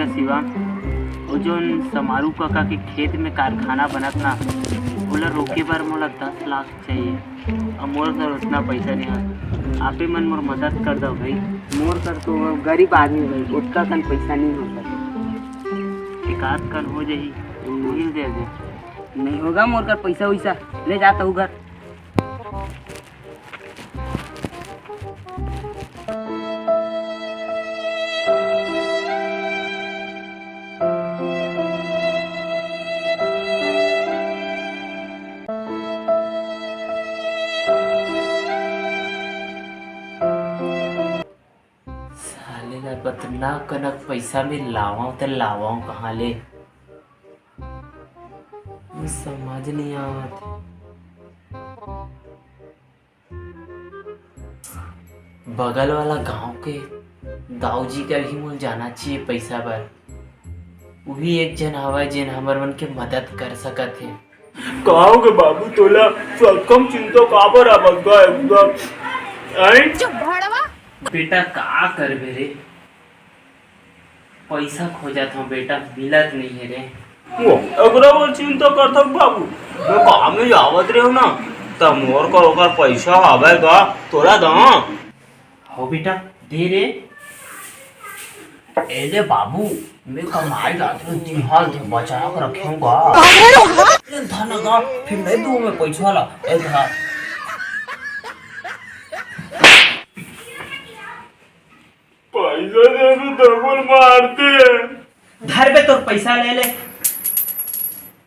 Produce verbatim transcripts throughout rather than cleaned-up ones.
शिवा, वो जोन समारू काका के खेत में कारखाना बनत ना, ओला रोके बर मोला दस लाख चाहिए। अब मोर कर उतना पैसा नहीं है, आपे मन मोर मदद कर दो भाई। मोर कर तो गरीब आदमी भाई, उतना कन पैसा नहीं हो सके। एक आध कन हो जाही, वही दे दे। नहीं होगा मोर कर पैसा वैसा, ले जाता हूँ घर। साले ला बतना कनक पैसा में लावां त लावां कहाँ ले? समझ नहीं आवत। बगल वाला गांव के दाऊ जी कर ही मोल जाना चाहिए पैसा बर। उही एक जन हवय जेन हमर मन के मदद कर सकत हे। गांव के बाबू तोला सतकम चिंता काबर आवत गा एकदम? आय? चुप भड़वा। बेटा का करबे रे, पैसा खोजत हूँ बेटा, मिलत नहीं है रे। वो, एकरा बर चिंता करथक बाबू, मैं काम में जावत रहे ना, त मोर कर ओकर पैसा हवय गा, तोला दा। हो बेटा, दे रे। ए ले बाबू, मैं कमाई जात हूँ, दिहाल थे बचा के रखे हूँ गा। ए धन गा, फिर नहीं दूँ मैं पैसा ला, ए धन। पैसा दे दो, डबल मारते हैं। धर बे, तोर पैसा ले ले।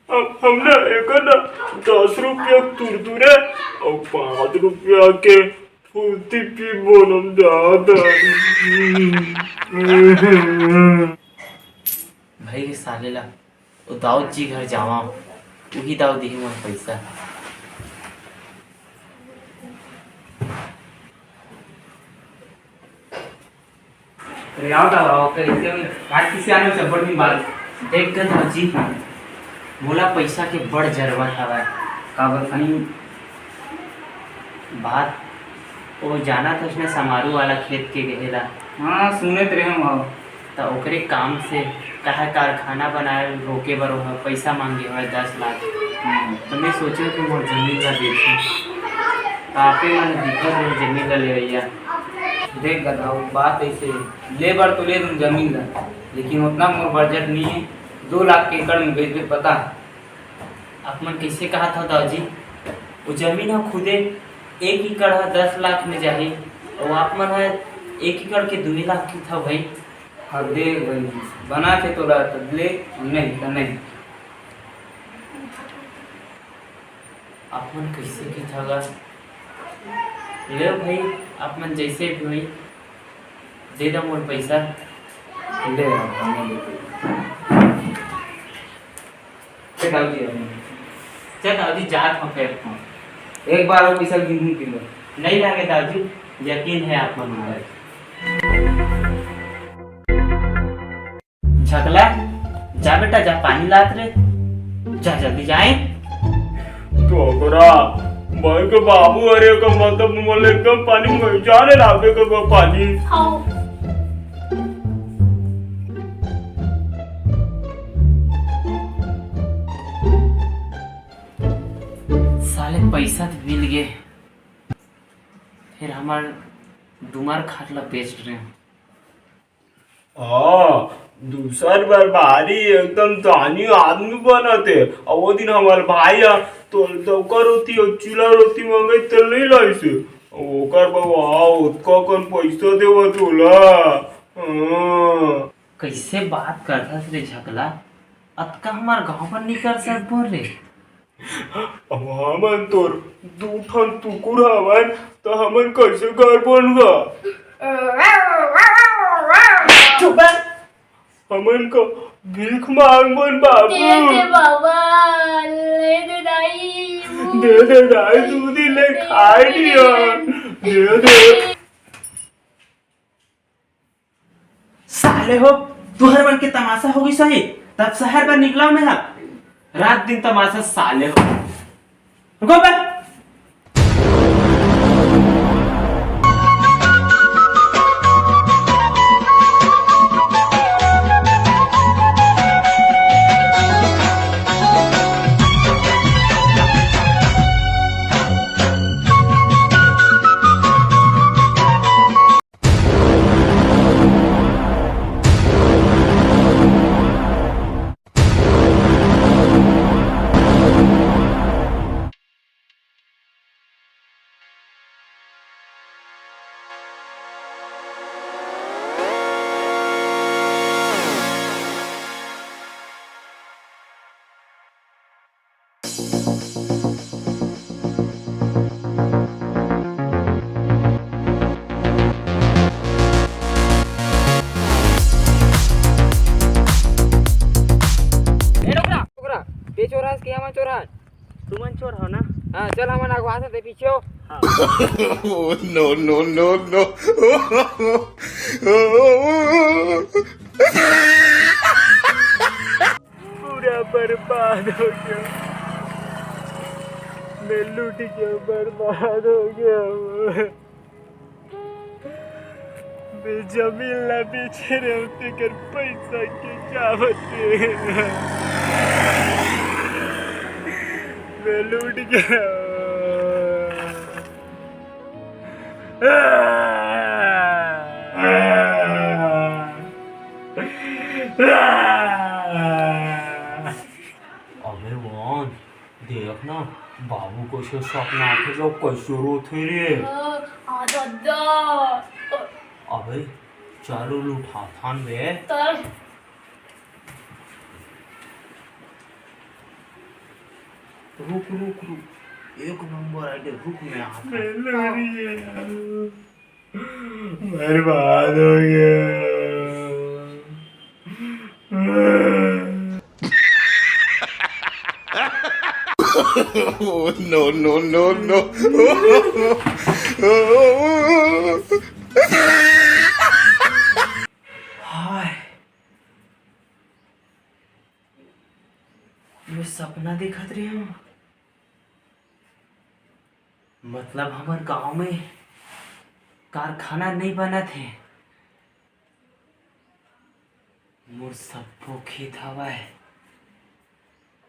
अब हमने एक ना दस रुपया कुरकुरे और पाँच रुपया के फुर्ती पी बोनम दादा। भाई के साले ला, ओ दाऊद जी घर जावा, उही दाऊ दिही मोर पैसा। अरे आओ, आओ, आओ, आओ, कैसे हो? आज किसी आने से बड़ दिन बाद। देख के दाऊ जी, मोला पैसा के बड़ जरूरत हवय। काबर भाई? बात, वो जाना था उसने समारू वाला खेत के गहेला। हाँ, सुने तो रहे हूँ, आओ। त ओकरे काम से कहा कारखाना बनाए रोके बर ओहा पैसा मांगे हवय दस लाख। हम्म। त मैं सोचे कि मोर जमीन ला बेचूं। त आपे मन दिखत रहे जमीन ला लेवइया। देख गधा, वो बात ऐसे हे, ले बर तो ले दूं जमीन ला, लेकिन उतना मोर बजट नहीं है। दो लाख के एकड़ में बेचबे पता। आप मन कैसे कहा था दाऊ जी? वो जमीन ह खुदे एक एकड़ ह दस लाख में जाही, और आप मन ह एक एकड़ के दुई लाख की था भाई। अब देख भाई, बना थे तोला त ले, नहीं त नहीं। आप मन कैसे की था गा? ले भाई, आप मन जैसे भी होई, दे दो मोर पैसा। ले, आप मन दे दो। चल दाऊ जी, अब। चल दाऊ जी, जात हूँ फेर फोन। एक बार वो पैसा गिनहूँ कि नहीं? नहीं लागे दाऊ जी, यकीन है आप मन पर। झकला, जा बेटा, जा पानी लात रे, जा जल्दी जाए। तो अगरा, भाई के बाबू, अरे का मतलब मोला एकदम पानी में जाने लागे के बा पानी। आओ। साले पैसा तो मिल गए, फिर हमार दुमार खाट ला बेच रहे हैं। हाँ, दूसर बर भारी एकदम दानी आदमी बनत हे। अउ वो दिन हमार भाई ह तो दौका रोटी अउ चूल्हा रोटी मंगई त नहीं लाइस हे। अउ ओकर बर वहाँ ओतका कन पैसा देवत ओला। हाँ। कैसे बात करथस रे झकला? अतका हमार गाँव बर नहीं कर सकबो रे। अब हमन तोर दू ठन टुकुर हवन, त हमन कइसे घर बनबा? चुप बे। हमन को भीख मांगबन बाबू। दे दे बाबा, ले दे दाई। दे दे दाई, दू दिन ले खाए नहीं हन। दे दे। साले हो, तुहर मन के तमाशा हो गई सही, तब शहर बर निकला मैं हा। रात दिन तमाशा साले हो। रुको बे। कौन चोर है? तुमन चोर हो ना? हाँ, चल, हमन अगवा से पीछे हो। हाँ। Oh, no, no, no, no। पूरा बर्बाद हो गया। मैं लूट के बर्बाद हो गया हूँ। मैं जमीन ला बेचे रहे हो, तेकर पैसा के क्या होते? मैं लूट गया। अबे मोहन, देख ना, बाबू कइसे सपना आथे, जो कइसे रोथे रे। आ, आ दादा। अबे, चल उल उठाथन बे। चल। रुक, रुक, रुक। एक नंबर आइडिया, रुक, मैं आता हूँ। मैं लड़ रही है यार। बर्बाद हो गया। Oh, no, no, no, no। हाय, मैं सपना देखत रहे हूँ। मतलब हमर गांव में कारखाना नहीं बनत हे, मोर सब्बो खेत हवय,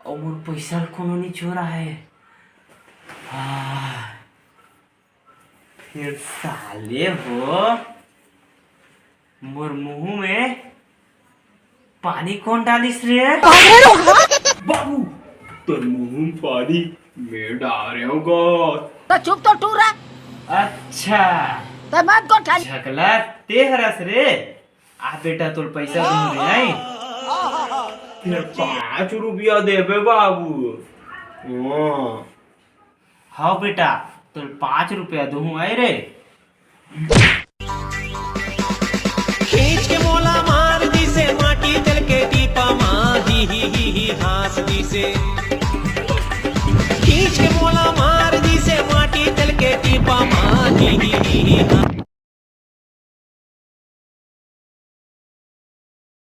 अउ मोर पैसा ल कोनो नहीं चोरा हे। आह, फिर साले हो, मोर मुंह में पानी कोन डालिस रे? बाबू, तोर मुंह में पानी मैं डारे होगा। तो चुप तो टूरा। अच्छा। तो मत को ठा- झकला ते हरस रे। आ बेटा, तोर पैसा दूं रे, आई। तेरे पाँच रुपया देबे बाबू। हाँ। हव बेटा, तोर पाँच रुपया दूं, आई रे। खींच के मोला मार दिसे, माटी तेल के टीपा मा ही ही ही ही हाँस दिसे। खींच के मोला मार दिसे, माटी तेल के टीपा मा ही ही ही ही हाँस